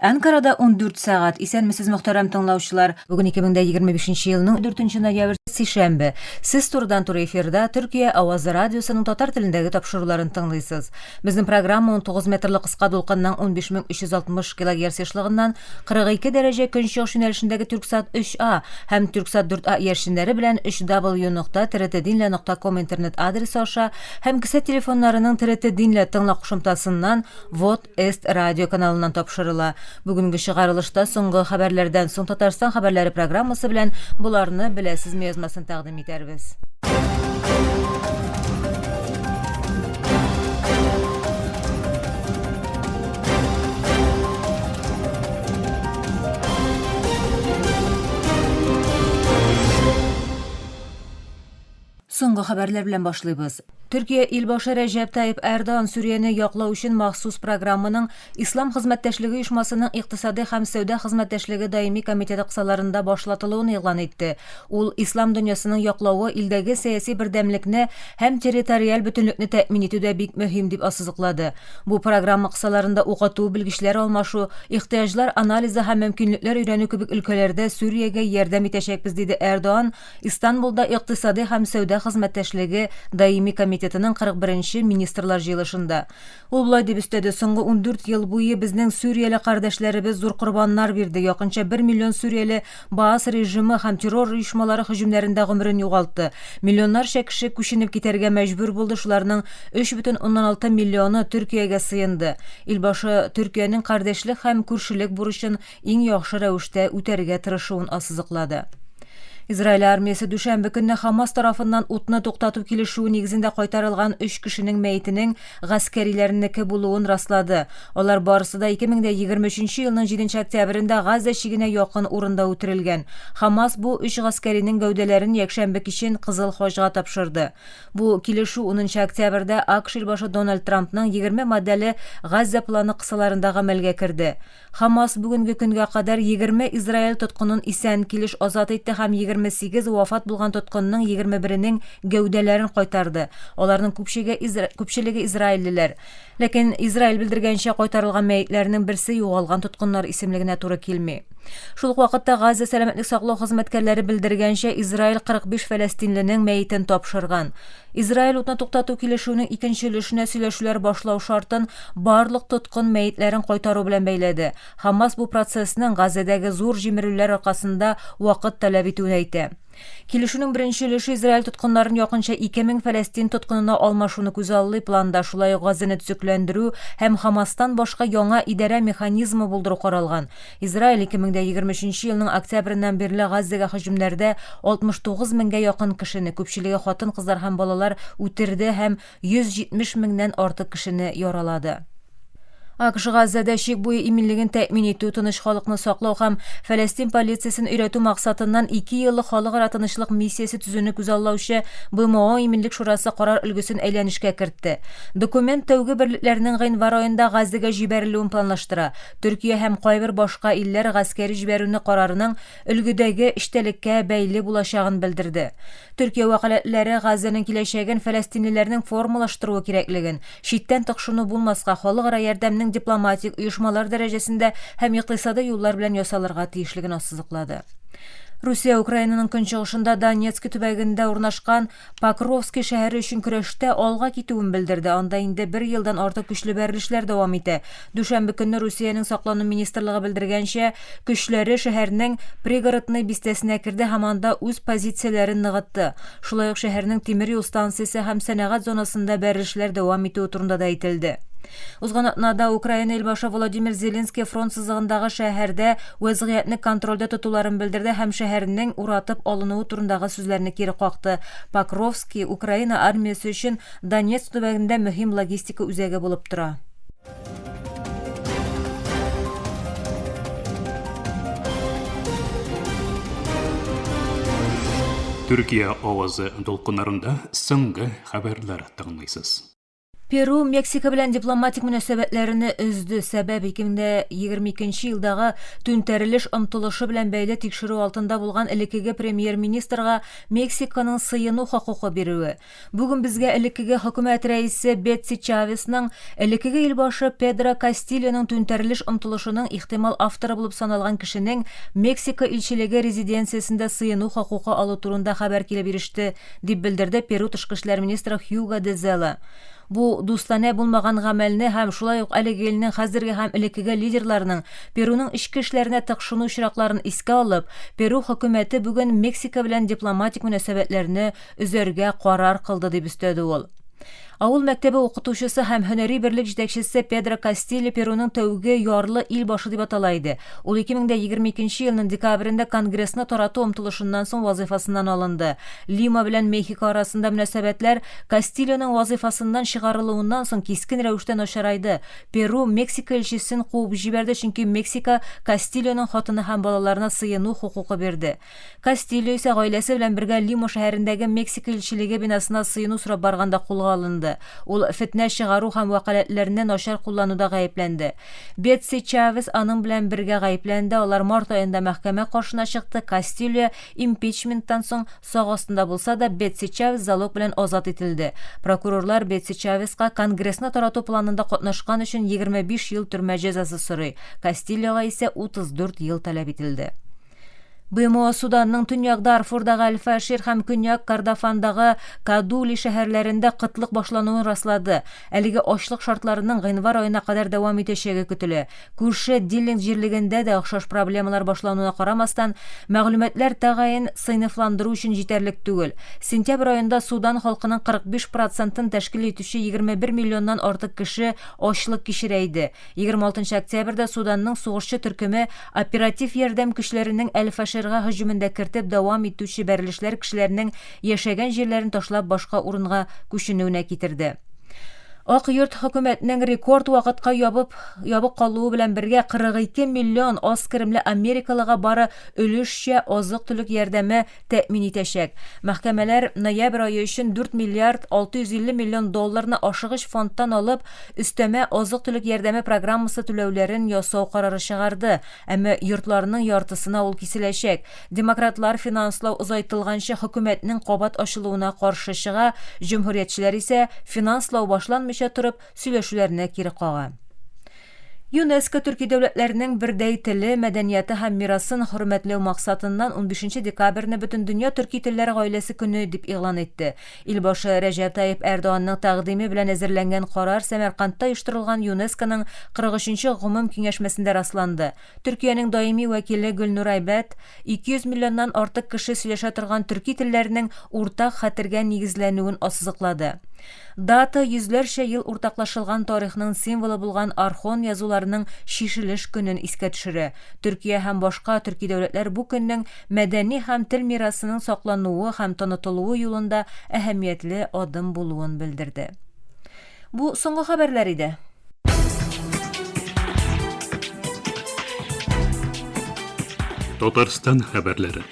Анкарада 14 сәгать. Исәнмесез, мөхтәрәм тыңлаучылар. Бүген 2025 елның 4 ноябрь, сишәмбе. Сез турыдан-туры эфирда Төркия авазы радиосының татар телендәге тапшыруларын тыңлыйсыз. Безнең программа 19 метрлы кыска дулкынның 15360 килогерц ешлыгыннан 42 дәрәҗә көнчыгыш юнәлешендәге Түрксат 3А һәм Түрксат 4А иярченнәре белән 3w.trtdinle.com интернет адресы аша һәм кесә телефоннарының TRT Dinle тыңла кушымтасыннан Вот Эст радио каналыннан тапшырыла. Бүгенге чыгарылышта соңгы хәбәрләрдән соң Татарстан хәбәрләре программасы белән боларны беләсезме язмасын тәкъдим итәрбез. Соңгы хәбәрләр белән башлыйбыз. Төркия илбашы Рәҗәп Тайип Эрдоган Сүрияне яклау өчен махсус программаның Ислам хезмәттәшлеге оешмасының икътисадый һәм сәүдә хезмәттәшлеге даими комитеты кысаларында башлатылуын игълан итте. Ул ислам дөньясының яклавы илдәге сәяси бердәмлекне һәм территориаль бөтенлекне тәэмин итүдә бик мөһим дип ассызыклады. Бу программа кысаларында укыту, белгечләр алмашу, ихтыяҗлар анализы һәм мөмкинлекләр өйрәнү кебек өлкәләрдә Сүриягә ярдәм итәчәкбез, диде Эрдоган Истанбулда Икътисадый һәм сәүдә хезмәттәшлеге даими комитетының 41 нче министрлар җыелышында. Ул болай дип өстәде, Соңгы 14 ел буе безнең сүрияле кардәшләребез зур корбаннар бирде, якынча бер миллион сүрияле Баас режимы һәм террор оешмалары һөҗүмнәрендә гомерен югалтты. Миллионнарча кеше күченеп китәргә мәҗбүр булды, шуларның 3,6 миллионы Төркиягә сыенды. Илбашы Төркиянең кардәшлек һәм күршелек бурычын иң яхшы рәвештә үтәргә тырышуын ассызыклады. Израиль армиясе дүшәмбе көнне Хамас тарафыннан утны туктату килешүе нигезендә кайтарылган өч кешенең мәетенең гаскәриләрнеке булуын раслады. Алар барысы да 2023 елның 7 октябрендә Газа чигенә якын урында үтерелгән. Хамас бу өч гаскәринең гәүдәләрен якшәмбе кичен Кызыл Хаҗга тапшырды. Бу килешү 10 октябрьдә АКШ илбашы Дональд Трампның 20 маддәле Газа планы кысаларында гамәлгә керде. Хамас бүгенге көнгә кадәр 20 Израиль тоткынын исән килеш азат итте һәм 28 вафат булган тоткынның 21-енең гәүдәләрен кайтарды. Аларның күпчеге күпчелеге израильлеләр. Ләкин Израиль белдергәнчә, кайтарылган мәетләрнең берсе югалган тоткыннар исемлегенә туры килми. Шул ук вакытта Газа сәламәтлек саклау хезмәткәрләре белдергәнчә, Израиль 45 фәләстинленең мәетен тапшырган. Израиль утны туктату килешүенең икенче өлешенә сөйләшүләр башлау шартын барлык тоткын мәетләрен кайтару белән бәйләде. Хамас бу процессның Газәдәге зур җимерелүләр аркасында вакыт таләп итүен әйтә. Килешүнең беренче өлеше Израиль тоткыннарын якынча 2000 фәләстин тоткынына алмашуны күзаллый. Планда шулай ук Газәне төзекләндерү һәм Хамастан башка яңа идарә механизмы булдыру каралган. Израиль 2023 елның октябреннән бирле Газзәгә һөҗүмнәрдә 69 меңгә якын кешене, күпчелеге хатын-кызлар һәм балалар, үтерде һәм 170 меңнән артык кешене яралады. АКШ Газзәдә чик буе иминлеген тәэмин итү, тыныч халыкны саклау һәм Фәләстин полициясен өйрәтү максатыннан ике еллык халыкара тынычлык миссиясе төзүне күзаллаучы БМО Иминлек шурасы карар өлгесен әйләнешкә кертте. Документ тәүге берлекләрнең гыйнвар аенда Газзәгә җибәрелүен планлаштыра. Төркия һәм кайбер башка илләр гаскәри җибәрүне карарының өлгедәге эчтәлеккә бәйле булачагын белдерде. Төркия вәкаләтлеләре Газзәнең киләчәген фәләстинлеләрнең формалаштыруы кирәклеген, читтән тыкшыну булмаска, халыкара ярдәмнең дипломатик, оешмалар дәрәҗәсендә һәм икътисадый юллар белән ясалырга тиешлеген ассызыклады. Русия Украинаның көнчыгышында Донецк төбәгендә урнашкан Покровский шәһәре өчен көрәштә алга китүен белдерде. Анда инде бер елдан артык көчле бәрелешләр дәвам итә. Дүшәмбе көнне Русиянең саклану министрлыгы белдергәнчә, көчләре шәһәрнең Пригородный бистәсенә керде һәм анда үз позицияләрен ныгытты. Шулай ук шәһәрнең тимер юл станциясе һәм сәнәгать зонасында бәрелешләр дәвам итүе турында да әйтелде. Узган атнада Украина илбашы Владимир Зеленский фронт сызыгындагы шәһәрдә вәзгыятьне контрольдә тотуларын белдерде һәм шәһәрнең уратып алынуы турындагы сүзләрне кире какты. Покровский Украина армиясе өчен Донецк төбәгендә мөһим логистика үзәге булып тора. Төркия авазы дулкыннарында соңгы хәбәрләр тыңлыйсыз. Перу Мексика белән дипломатик мөнәсәбәтләрне өзде. Сәбәп 2022 елдагы түнтәрелеш омтылышы белән бәйле тикшерү алтында булган элеккеге премьер-министрга Мексиканың сыену хокукы бирүе. Бүген безгә элеккеге хөкүмәт рәисе Бетси Чавесның, элеккеге илбашы Педро Кастильоның түнтәрелеш омтылышының ихтимал авторы булып саналган кешенең Мексика илчелеге резиденциясендә сыену хокукы алу турында хәбәр килеп иреште, дип белдерде Перу тышкы эшләр министры Хьюго де Зела. Бу дустанә булмаган гамәлне һәм шулай ук әлеге илнең хәзерге һәм элеккеге лидерларының Перуның эчке эшләренә тыкшыну очракларын искә алып, Перу хөкүмәте бүген Мексика белән дипломатик мөнәсәбәтләрне өзәргә карар кылды, дип өстәде ул. Авыл мәктәбе укытучысы һәм һөнәри берлек җитәкчесе Педро Кастильо Перуның тәүге ярлы ил башы дип атала иде. Ул 2022 елның декабрендә Конгрессны тарату омтылышыннан соң вазыйфасыннан алынды. Лима белән Мехико арасында мөнәсәбәтләр Кастильоның вазыйфасыннан чыгарылуыннан соң кискен рәвештә начарайды. Перу Мексика илчесен куып җибәрде, чөнки Мексика Кастильоның хатыны һәм балаларына сыену хокукы бирде. Кастильо исә гаиләсе белән бергә Лима шәһәрендәге Мексика илчелеге бинасына сыену сорап барганда кулга алынды. Ул фетнә чыгару һәм вәкаләтләрне начар куллануда гаепләнде. Бетси Чавес аның белән бергә гаепләнде, алар март аенда мәхкәмә каршына чыкты. Кастильо импичменттан соң сак астында булса да, Бетси Чавес залог белән азат ителде. Прокурорлар Бетси Чавеска Конгрессны тарату планында катнашкан өчен 25 ел төрмә җәзасы сорый, Кастильога исә 34 ел таләп ителде. БМО Суданның Төньяк Дарфурдагы Әл-Фашир һәм Көньяк Кордофандагы Кадули шәһәрләрендә кытлык башлануын раслады. Әлеге ачлык шартларының гыйнвар аена кадәр дәвам итәчәге көтелә. Күрше Диллинг җирлегендә дә охшаш проблемалар башлануына карамастан, мәгълүматлар тәгаен сыйныфландыру өчен җитәрлек түгел. Сентябрь аенда Судан халкының 45 процентын тәшкил итүче 21 миллионнан артык кеше ачлык кичерә иде. 26 октябрьдә Суданның сугышчы төркеме оператив ярдәм көчләренең Әл-Фаширга һөҗүмендә кертеп дәвам итүче бәрелешләр кешеләрнең яшәгән җирләрен ташлап башка урынга күченүенә китерде. Ак йорт хөкүмәтнең рекорд вакытка ябып ябык калуы белән бергә 42 миллион аз керемле америкалыга бары өлешчә азык-төлек ярдәме тәэмин итәчәк. Мәхкәмәләр ноябрь ае өчен 4 миллиард 650 миллион долларны ашыгыч фондтан алып, өстәмә азык-төлек ярдәме программасы түләүләрен ясау карары чыгарды, әмма йортларның яртысына ул киселәчәк. Демократлар финанслау озайтылганчы хөкүмәтнең кабат ачылуына каршы чыга, җөмһүриятчеләр исә, финанслау башланмыйча торып, сөйләшүләрне кире кага. ЮНЕСКО төрки дәүләтләрнең бердәй теле, мәдәнияте һәм мирасын хөрмәтләү максатыннан 15 декабрьне Бөтендөнья төрки телләр гаиләсе көне дип игълан итте. Илбашы Рәҗәп Тайип Эрдоганның тәкъдиме белән әзерләнгән карар Сәмәркандта оештырылган ЮНЕСКОның 43 нче гомум киңәшмәсендә расланды. Төркиянең даими вәкиле Гөлнур Айбәт 200 миллионнан артык кеше сөйләшә торган төрки телләрнең уртак хәтергә нигезләнүен ассызыклады. Дата йөзләрчә ел уртаклашылган тарихның символы булган Орхон язуларының чишелеш көнен искә төшерә. Төркия һәм башка төрки дәүләтләр бу көннең мәдәни һәм тел мирасының саклануы һәм танытылуы юлында әһәмиятле адым булуын белдерде. Бу соңгы хәбәрләр иде. Татарстан хәбәрләре.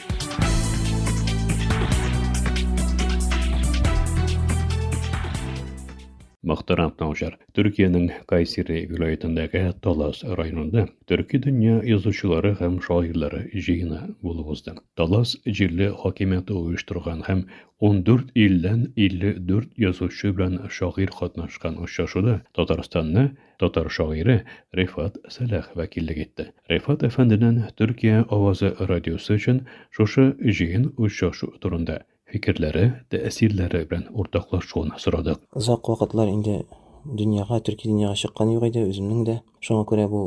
Мөхтәрәм тыңлаучылар, Төркиянең Кайсери вилаятендәге Талас районында Төрки дөнья язучылары һәм шагыйрьләре җыены булып узды. Талас җирле хакимияте оештырган һәм 14 илдән 54 язучы белән шагыйрь катнашкан очрашуда Татарстанны татар шагыйре Рифат Сәлах вәкиллек итте. Рифат әфәнденнән Төркия авазы радиосы өчен шушы җыен-очрашу турында фикерләре, тәэсирләре белән уртаклашуын сорадык. Озак вакытлар инде дөньяга, төрки дөньяга чыккан юк иде үземнең дә. Шуңа күрә бу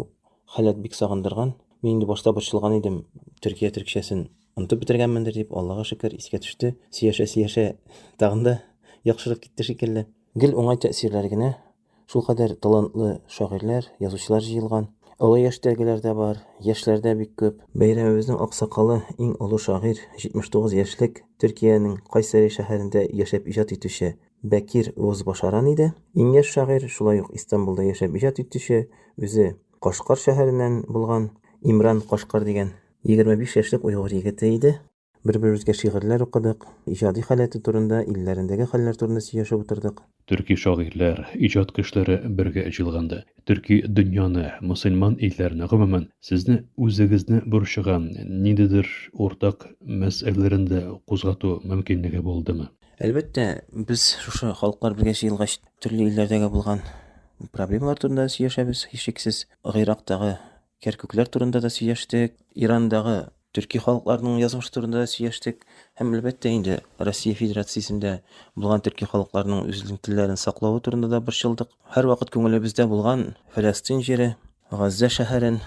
халәт бик сагындырган. Мин инде башта борчылган идем, Төркия төркчәсен Онытып бетергәнмендер дип, Аллага шөкер, искә төште. Сөйләшә-сөйләшә тагын да яхшырып китте шикелле. Гел уңай тәэсирләр генә. Шулкадәр талантлы шагыйрьләр, язучылар җыелган. Олы яшьтәгеләр дә бар, яшьләр дә бик күп. Бәйрәмебезнең аксакалы, иң олы шагыйрь, 79 яшьлек, Төркиянең Кайсери шәһәрендә яшәп иҗат итүче Бәкир Озбашаран иде. Иң яшь шагыйрь, шулай ук Истанбулда яшәп иҗат итүче, үзе Кашкар шәһәреннән булган Имран Кашкар дигән 25 яшьлек уйгыр егете иде. Бер-беребезгә шигырьләр укыдык, иҗади халәте турында, илләрендәге хәлләр турында сөйләшеп утырдык. Төрки шагыйрьләр, иҗат кешеләре бергә җыелганда, төрки дөньяны, мөселман илләрен, гомумән, сезне үзегезне борчыган ниндидер уртак мәсьәләләрен дә кузгату мөмкинлеге булдымы? Әлбәттә, без шушы халыклар бергә җыелгач, төрле илләрдәге булган проблемалар турында сөйләшәбез, һичшиксез. Гыйрактагы Кәркүкләр турында да сөйләштек, Ирандагы төрки халыкларның язмышы турында да сөйләштек һәм, әлбәттә инде, Россия Федерациясендә булган төрки халыкларның үзенең телләрен саклавы турында да борчылдык. Һәрвакыт күңелебездә булган Фәләстыйн җире, Газзә шәһәрен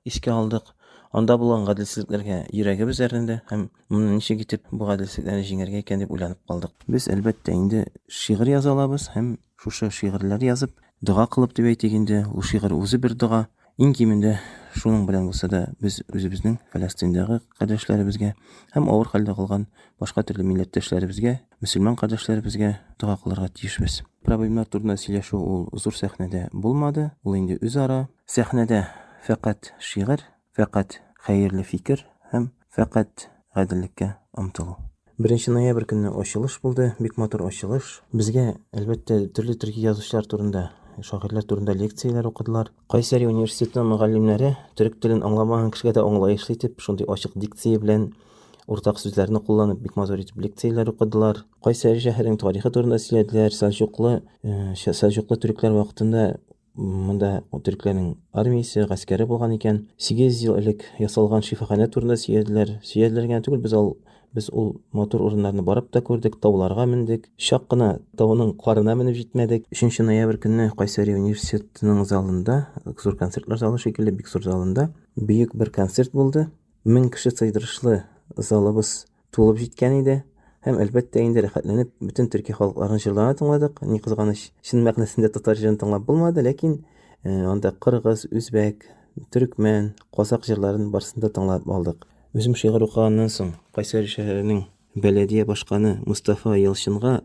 искә алдык. Анда булган гаделсезлекләргә йөрәгебез әрнеде һәм моны ничек итеп бу гаделсезлекләрне җиңәргә икән дип уйланып калдык. Без, әлбәттә инде, шигырь яза алабыз һәм шушы шигырьләр язып, дога кылып дип әйтик инде, ул шигырь үзе бер дога. Иң кимендә шуның белән булса да без үзебезнең Фәләстыйндагы кардәшләребезгә һәм авыр хәлдә калган башка төрле милләттәшләребезгә, мөселман кардәшләребезгә дога кылырга тиешбез. Проблемнар турында сөйләшү ул зур сәхнәдә булмады, ул инде үзара. Сәхнәдә фәкать шигырь, фәкать хәерле фикер һәм фәкать гаделлеккә омтылу. Беренче ноябрь көнне ачылыш булды, бик матур ачылыш. Безгә, әлбәттә, төрле төрки язучылар турында, шагыйрьләр турында лекцияләр укыдылар. Кайсәри университетының мөгаллимнәре төрек телен аңламаган кешегә дә аңлаешлы итеп, шундый ачык дикция белән, уртак сүзләрне кулланып, бик матур итеп лекцияләр укыдылар. Кайсәри шәһәренең тарихы турында сөйләделәр, Сәлҗуклы, Сәлҗуклы төрекләр вакытында Монда төрекләрнең армиясе, гаскәре булган икән. 800 ел элек ясалган шифаханә турында сөйләделәр. Сөйләделәр генә түгел, без ал без ул матур урыннарны барып та күрдек, тауларга мендек. Чак кына тауның карына менеп җитмәдек. 3 ноябрь көнне Кайсәри университетының залында, зур концертлар залы шикелле, бик зур залында бөек бер концерт булды. 1000 кеше сыйдырышлы залыбыз тулып җиткән иде. Һәм, әлбәттә инде, рәхәтләнеп бөтен төрки халыкларның җырларын тыңладык. Ни кызганыч, чын мәгънәсендә татар җырын тыңлап булмады, ләкин э, анда кыргыз, үзбәк, төрекмән, казак җырларын барысын да тыңлап алдык. Үзем шигырь укыганнан соң, Кайсәри шәһәренең бәләдия башканы Мостафа Ялчынга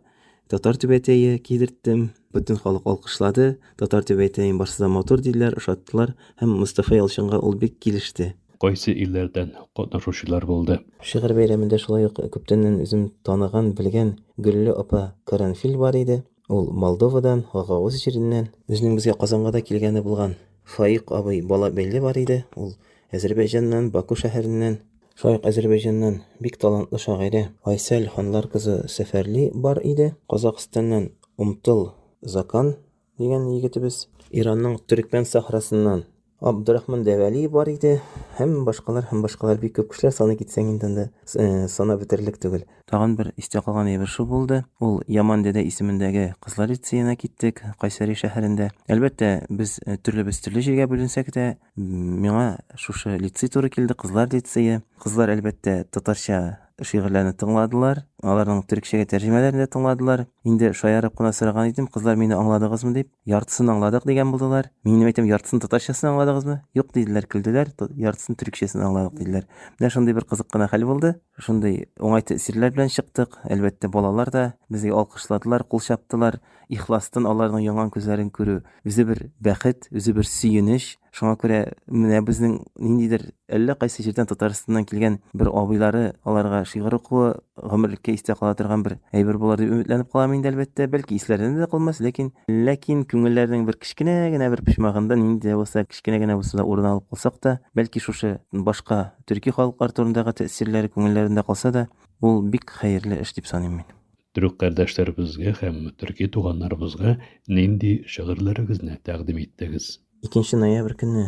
татар түбәтәе кидерттем. Бөтен халык алкышлады. Татар түбәтәен барысы да матур диделәр, ошаттылар һәм Мостафа Ялчынга ул бик килеште. Кайсы илләрдән катнашучылар булды? Шигырь бәйрәмендә шулай ук күптәннән үзем таныган, белгән Гөлле апа Каранфил бар иде. Ул Молдовадан, Гагауз җиреннән. Безнең безгә Казанга да килгәне булган Фаик абый Балабәйле бар иде. Ул Әзербәйҗаннан, Баку шәһәреннән. Шулай ук Әзербәйҗаннан бик талантлы шагыйрә Айсәл Ханлар кызы Сәфәрли бар иде. Казахстаннан Умтыл Закан дигән егетебез. Иранның Төрекмән сахрасыннан Абдурахман Дәвәли бар иде һәм башкалар һәм башкалар бик күп кешеләр саный китсәң инде анда э, санап бетерерлек түгел. Тагын бер истә калган әйбер шул булды. Ул Яман дәдә исемендәге кызлар лицеена киттек, Кайсәри шәһәрендә. Әлбәттә, без э, төрлебез төрле җиргә бүленсәк тә, миңа шушы лицей туры килде, кызлар лицее. Кызлар, әлбәттә, татарча шигырьләрне тыңладылар, аларның төрекчәгә тәрҗемәләрен дә тыңладылар. Инде шаярып кына сораган идем, кызлар мине аңладыгызмы дип. Яртысын аңладык дигән булдылар. Мин инде әйтәм, яртысын татарчасын аңладыгызмы? Юк диделәр, көлделәр, яртысын төрекчәсен аңладык диделәр. Менә шундый бер кызык кына хәл булды. Шундый уңай тәэсирләр белән чыктык. Әлбәттә, балалар да безгә алкышладылар, кул чаптылар. Ихластан аларның янган күзләрен күрү үзе бер бәхет, үзе бер сөенеч. Шуңа күрә менә безнең ниндидер әллә кайсы җирдән Татарстаннан килгән бер абыйлары аларга шигырь укуы гомерлеккә истә кала торган бер әйбер булыр дип өметләнеп калам инде, әлбәттә. Бәлки исләренә дә калмас, ләкин ләкин күңелләренең бер кечкенә генә бер почмагында нинди дә булса кечкенә генә булса да урын алып калсак та, бәлки шушы башка төрки халыклар турындагы тәэсирләре күңелләрендә калса да, ул бик хәерле эш дип саныйм мин. Төрек кардәшләребезгә һәм төрки туганнарыбызга нинди шигырьләрегезне тәкъдим иттегез? Икенче ноябрь көнне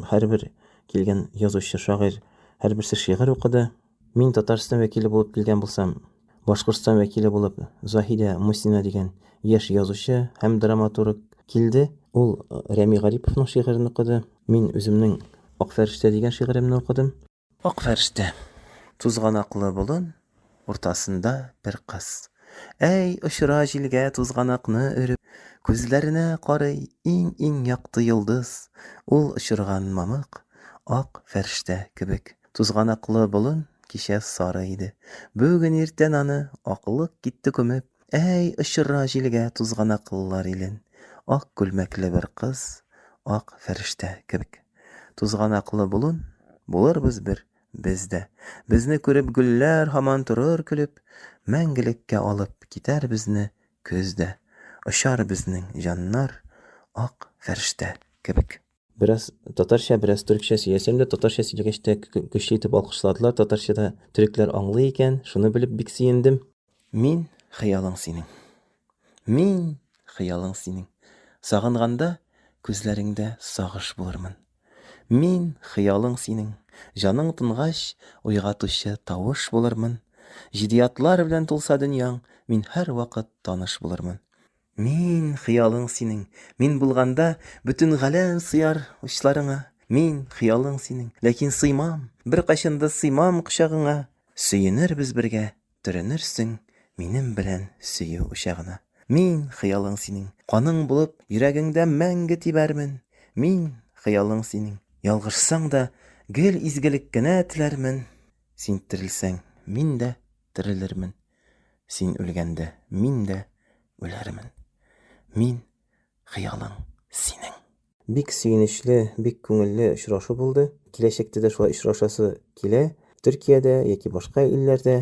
һәрбер килгән язучы, шагыйрь һәрберсе шигырь укыды. Мин Татарстан вәкиле булып килгән булсам, Башкортстан вәкиле булып Заһидә Мусина дигән яшь язучы һәм драматург килде. Ул Рәми Гариповның шигырен укыды. Мин үземнең Ак фәрештә дигән шигыремне укыдым. Ак фәрештә. Тузганаклы болын уртасында бер кыз. Әй, очыра җилгә тузганакны өреп, Күзләренә карый иң-иң якты йолдыз. Ул очырган мамык, ак фәрештә кебек. Тузганаклы болын кичә сары иде. Бүген иртән аны аклык китте күмеп. Әй, очыра җилгә тузганаклылар илен. Ак күлмәкле бер кыз, ак фәрештә кебек. Тузганаклы болын, булырбыз бер без дә. Безне күреп гөлләр һаман торыр көлеп, Мәңгелеккә алып китәр безне көз дә. Очар безнең җаннар ак фәрештә кебек. Бераз татарча, бераз төрекчә сөйләсәм дә, татарча сөйләгәч тә көчле итеп алкышладылар. Татарча да төрекләр аңлый икән, шуны белеп бик сөендем. Мин хыялың синең. Мин хыялың синең. Сагынганда күзләреңдә сагыш булырмын. Мин хыялың синең. Җаның тынгач, уйгатучы тавыш булырмын. Җидеятлар белән тулса дөньяң, мин һәрвакыт таныш булырмын. Мин хыялың синең. Мин булганда, бөтен галәм сыяр учларыңа. Мин хыялың синең. Ләкин сыймам, беркайчан да сыймам кочагыңа. Сөенербез бергә, төренерсең минем белән сөю учагына. Мин хыялың синең. Каның булып, йөрәгеңдә мәңге тибәрмен. Мин хыялың синең. Ялгышсаң да, гел изгелек кенә теләрмен. Син терелсәң, мин дә терелермен. Син үлгәндә, мин дә үләрмен. Мин хыялың синең. Бик сөенечле, бик күңелле очрашу булды. Киләчәктә дә шулай очрашасы килә. Төркиядә яки башка илләрдә.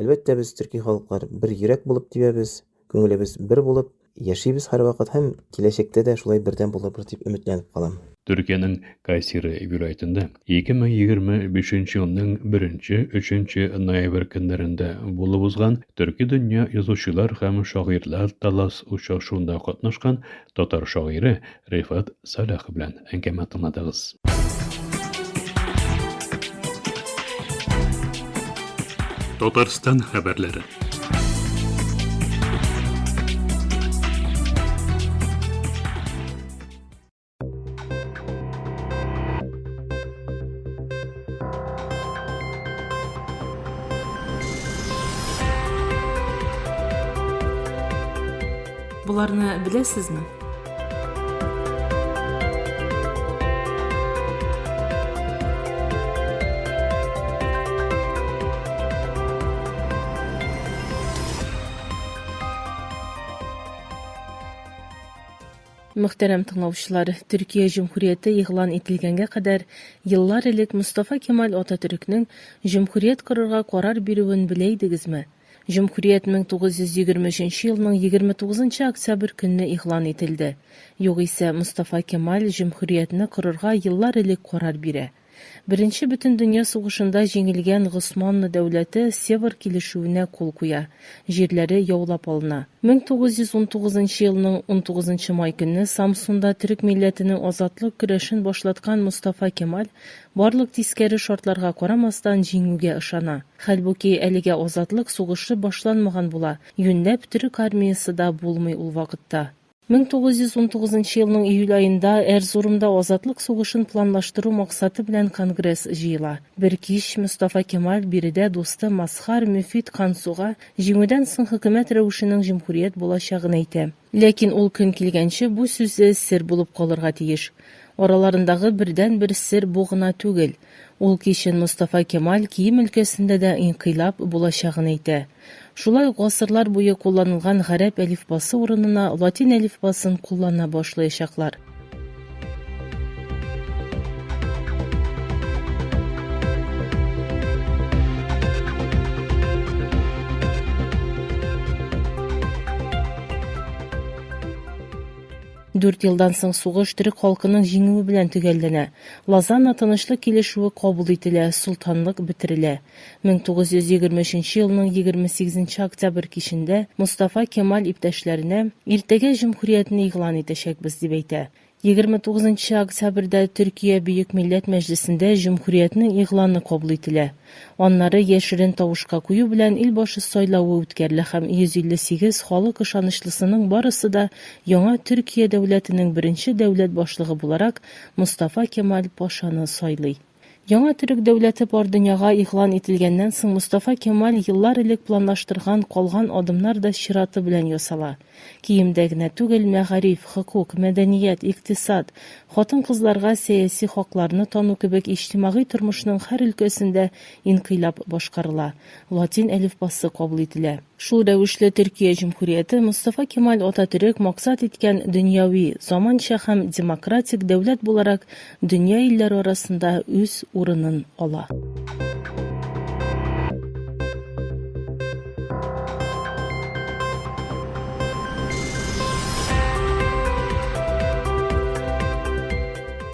Әлбәттә, без төрки халыклар бер йөрәк булып тибәбез, күңелебез бер булып яшибез һәрвакыт һәм киләчәктә дә шулай бердәм булырбыз дип өметләнеп калам. Төркиянең Кайсери вилаятендә 2025 елның 1-3 ноябрь көннәрендә булып узган Төрки дөнья язучылар һәм шагыйрьләр Талас очрашуында катнашкан татар шагыйре Рифат Сәлахов белән әңгәмә тыңладыгыз. Татарстан хәбәрләре. Боларны беләсезме? Мөхтәрәм тыңлаучылар, Төркия җөмһүрияте игълан ителгәнгә кадәр еллар элек Мостафа Кемаль Ататөркнең җөмһүрият корырга карар бирүен белә идегезме? Җөмһүрият 1923 елның 29 октябрь көнне игълан ителде. Югыйсә, Мостафа Кемаль җөмһүриятне корырга еллар элек карар бирә. Беренче бөтендөнья сугышында җиңелгән Госманлы дәүләте Севр килешүенә кул куя, җирләре яулап алына. 1919 елның 19 май көнне Самсунда төрек милләтенең азатлык көрәшен башлаткан Мостафа Кемаль барлык тискәре шартларга карамастан җиңүгә ышана. Хәлбуки, әлегә азатлык сугышы башланмаган була, юньләп төрек армиясе да булмый ул вакытта. 1919 елның июль аенда Эрзурумда азатлык сугышын планлаштыру максаты белән конгресс җыела. Бер кич Мостафа Кемаль биредә дусты Мазһар Мөфид Кансуга җиңүдән соң хөкүмәт рәвешенең җөмһүрият булачагын әйтә. Ләкин ул көн килгәнче бу сүзе сер булып калырга тиеш. Араларындагы бердәнбер сер бу гына түгел. Ул кичен Мостафа Кемаль кием өлкәсендә дә инкыйлаб булачагын әйтә. Шулай ук гасырлар буе кулланылган гарәп әлифбасы урынына латин әлифбасын куллана башлаячаклар. Дүрт елдан соң сугыш төрек халкының җиңүе белән төгәлләнә. Лозанна тынычлык килешүе кабул ителә, солтанлык бетерелә. 1923 елның 28 октябрь кичендә Мостафа Кемаль иптәшләренә, Иртәгә җөмһүриятне игълан итәчәкбез, дип әйтә. 29 октябрьдә Төркия Бөек Милләт Мәҗлесендә җөмһүриятнең игъланы кабул ителә. Аннары яшерен тавышка кую белән илбашы сайлавы үткәрелә һәм 158 халык ышанычлысының барысы да яңа Төркия дәүләтенең беренче дәүләт башлыгы буларак Мостафа Кемаль пашаны сайлый. Яңа төрек дәүләте бар дөньяга игълан ителгәннән соң Мостафа Кемаль еллар элек планлаштырган калган адымнар да чираты белән ясала. Киемдә генә түгел, мәгариф, хокук, мәдәният, икътисад, хатын-кызларга сәяси хакларны тану кебек иҗтимагый тормышның һәр өлкәсендә инкыйлаб башкарыла, латин әлифбасы кабул ителә. Шул рәвешле Төркия Җөмһүрияте Мостафа Кемаль Ататөрек максат иткән дөньяви, заманча һәм демократик дәүләт буларак дөнья илләре арасында үз урынын ала.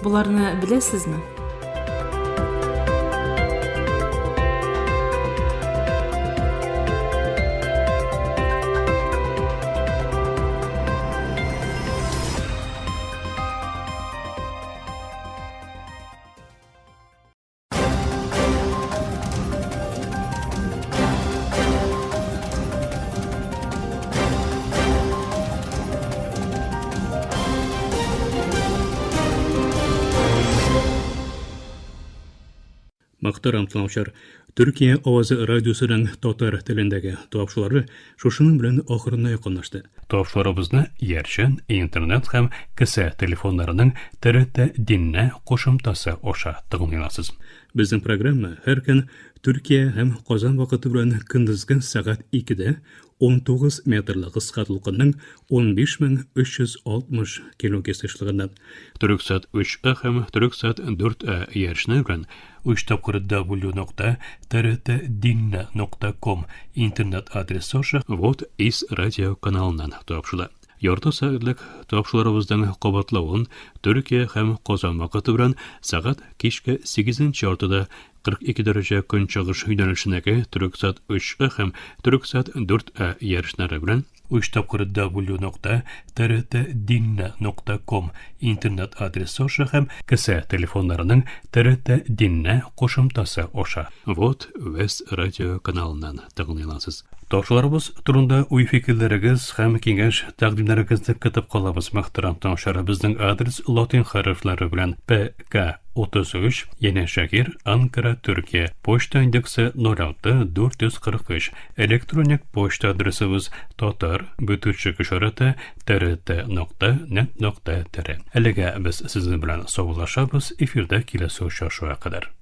Боларны беләсезме? Мөхтәрәм тыңлаучылар, Төркия авазы радиосының татар телендәге тапшырулары шушының белән ахырына якынлашты. Тапшыруларыбызны иярчен, интернет һәм кесә телефоннарының ТРТ Динне кушымтасы аша тыңлый аласыз. Безнең программа һәр көн Төркия һәм Казан вакыты белән көндезге сәгать 2-дә 19 метрлы кыска дулкынның 15360 килогерц ешлыгыннан Төрексат 3А һәм Төрексат 4А иярчене белән 3 тапкыр w нокта trtdinne.com интернет адресы аша Вот из радио каналыннан тапшыла. Ярты сәгатьлек тапшыруларыбызның кабатлавын Төркия һәм Казан вакыты белән сәгать кичке 8 яртыда 42 дәрәҗә көнчыгыш юнәлешендәге Төрексат 3А һәм Төрексат 4А ярышлары белән 3 тапкыр w нокта trtdinne.com интернет адресы аша һәм кесә телефоннарының TRT Динне кушымтасы аша Вот Вест радио каналыннан тыңлый аласыз. Тапшыруларыбыз турында уй-фикерләрегез һәм киңәш-тәкъдимнәрегезне көтеп калабыз. Мөхтәрәм тыңлаучылар, безнең адрес латин хәрефләре белән ПК 33, Янәшәһир, Анкара, Төркия. Почта индексы 06 443. Электроник почта адресыбыз татар бөтүчек ишарәте trt.net.tr. Әлегә без сезнең белән саубуллашабыз, эфирдә киләсе очрашуга кадәр.